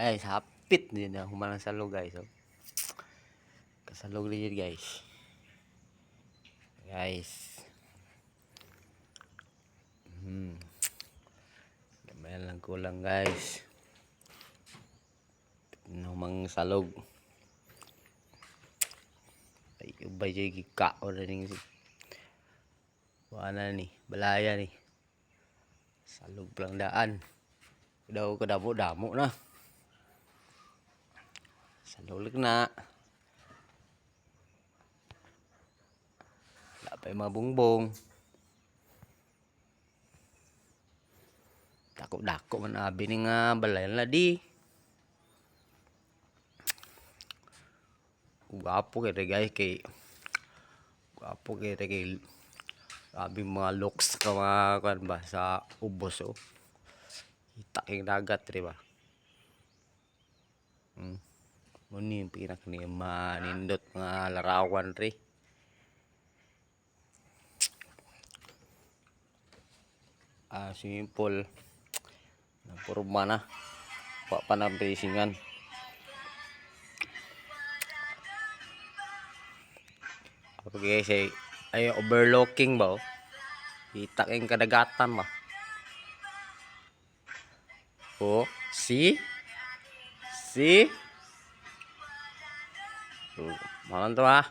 Guys, hapit din na human ang salog, guys. Oh. Kasalog din yun, guys. Guys. Gamay lang kulang, guys. Humang salog. Ay, ubay jay gikaon na ning wala ni, balaya ni. Salog pa lang daan. Daw kadamo damo na. Salog na. Wala pa yung mga bungbong. Dako-dako man abi ni nga balay na di. Gwapo kay guys, kay gwapo kay kay abi mga looks ka mga kuan ba sa ubos, oh. Kita kay dagat ri ba. Mo ni yung pinaka ni manindot mga larawan ri. Ah, swimming pool. Napurma na. Wa pa na prisingan. Okay, say ay overlooking ba, oh? Kita kayong kadagatan ba? Oh, see? See? Oh, malan to ah.